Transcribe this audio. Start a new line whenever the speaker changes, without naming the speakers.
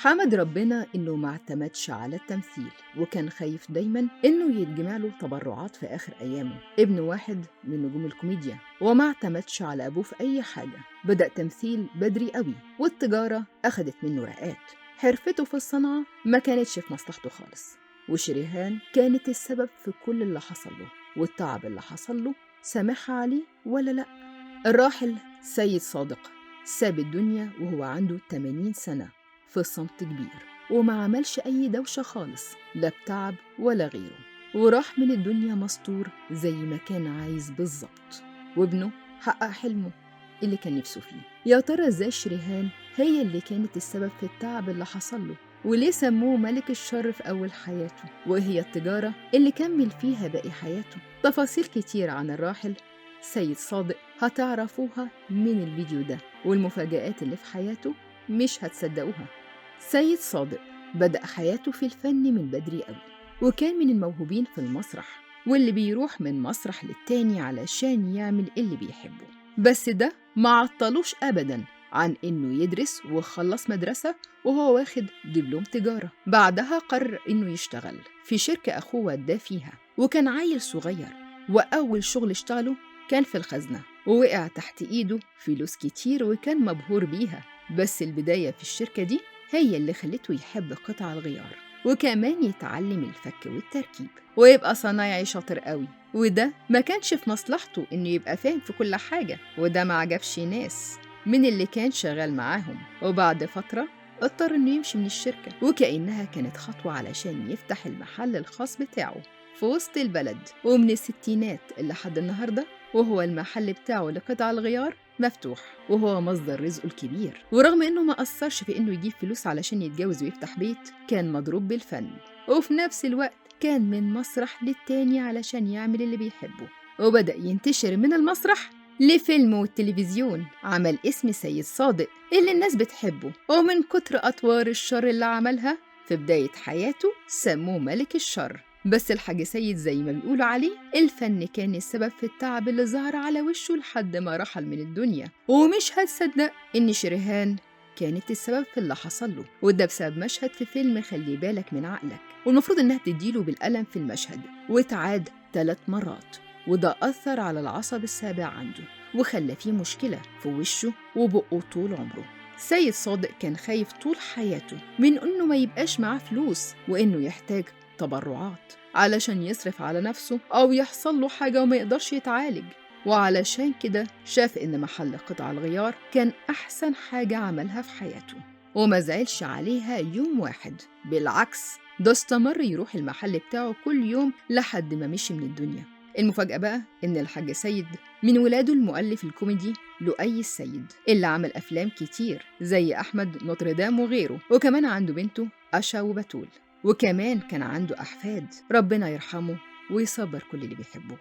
حمد ربنا إنه ما اعتمدش على التمثيل، وكان خايف دايما إنه يتجمع له تبرعات في آخر أيامه. ابن واحد من نجوم الكوميديا وما اعتمدش على أبوه في أي حاجة. بدأ تمثيل بدري قوي، والتجارة أخدت منه رقات. حرفته في الصنعة ما كانتش في مصلحته خالص، وشريهان كانت السبب في كل اللي حصل له والتعب اللي حصل له. سامحها عليه ولا لأ؟ الراحل سيد صادق ساب الدنيا وهو عنده 80 سنة في صمت كبير، وما عملش أي دوشة خالص، لا بتعب ولا غيره، وراح من الدنيا مستور زي ما كان عايز بالظبط. وابنه حقق حلمه اللي كان نفسه فيه. يا ترى ازاي شريهان هي اللي كانت السبب في التعب اللي حصل له؟ وليه سموه ملك الشر في أول حياته؟ وهي التجارة اللي كمل فيها باقي حياته؟ تفاصيل كتير عن الراحل سيد صادق هتعرفوها من الفيديو ده، والمفاجآت اللي في حياته مش هتصدقوها. سيد صادق بدأ حياته في الفن من بدري قوي، وكان من الموهوبين في المسرح، واللي بيروح من مسرح للتاني علشان يعمل اللي بيحبه. بس ده ما عطلوش أبداً عن إنه يدرس، وخلص مدرسة وهو واخد دبلوم تجارة. بعدها قرر إنه يشتغل في شركة أخوه وداه فيها، وكان عيل صغير، وأول شغل اشتغله كان في الخزنة، ووقع تحت إيده فلوس كتير وكان مبهور بيها. بس البداية في الشركة دي هي اللي خلته يحب قطع الغيار، وكمان يتعلم الفك والتركيب، ويبقى صنايعي شاطر قوي. وده ما كانش في مصلحته إنه يبقى فاهم في كل حاجة، وده ما عجبش ناس من اللي كان شغال معاهم. وبعد فترة اضطر إنه يمشي من الشركة، وكأنها كانت خطوة علشان يفتح المحل الخاص بتاعه في وسط البلد. ومن الستينات لحد النهاردة وهو المحل بتاعه لقطع الغيار مفتوح، وهو مصدر رزقه الكبير. ورغم إنه ما قصرش في إنه يجيب فلوس علشان يتجوز ويفتح بيت، كان مضروب بالفن، وفي نفس الوقت كان من مسرح للتاني علشان يعمل اللي بيحبه. وبدأ ينتشر من المسرح لفيلم والتلفزيون. عمل اسم سيد صادق اللي الناس بتحبه، ومن كتر أطوار الشر اللي عملها في بداية حياته سموه ملك الشر. بس الحاج سيد زي ما بيقولوا عليه، الفن كان السبب في التعب اللي ظهر على وشه لحد ما رحل من الدنيا. ومش هتصدق إن شريهان كانت السبب في اللي حصل له، وده بسبب مشهد في فيلم خلي بالك من عقلك، والمفروض إنها تديله بالقلم في المشهد، واتعاد 3 مرات، وده أثر على العصب السابع عنده وخلى فيه مشكلة في وشه وبقه طول عمره. سيد صادق كان خايف طول حياته من إنه ما يبقاش معاه فلوس، وإنه يحتاج تبرعات علشان يصرف على نفسه أو يحصل له حاجة وما يقدرش يتعالج. وعلشان كده شاف إن محل قطع الغيار كان أحسن حاجة عملها في حياته، وما زعلش عليها يوم واحد، بالعكس ده استمر يروح المحل بتاعه كل يوم لحد ما مشي من الدنيا. المفاجأة بقى إن الحاج سيد من ولاده المؤلف الكوميدي لؤي السيد، اللي عمل أفلام كتير زي أحمد نوتردام وغيره، وكمان عنده بنته أشا وبتول، وكمان كان عنده أحفاد. ربنا يرحمه ويصبر كل اللي بيحبه.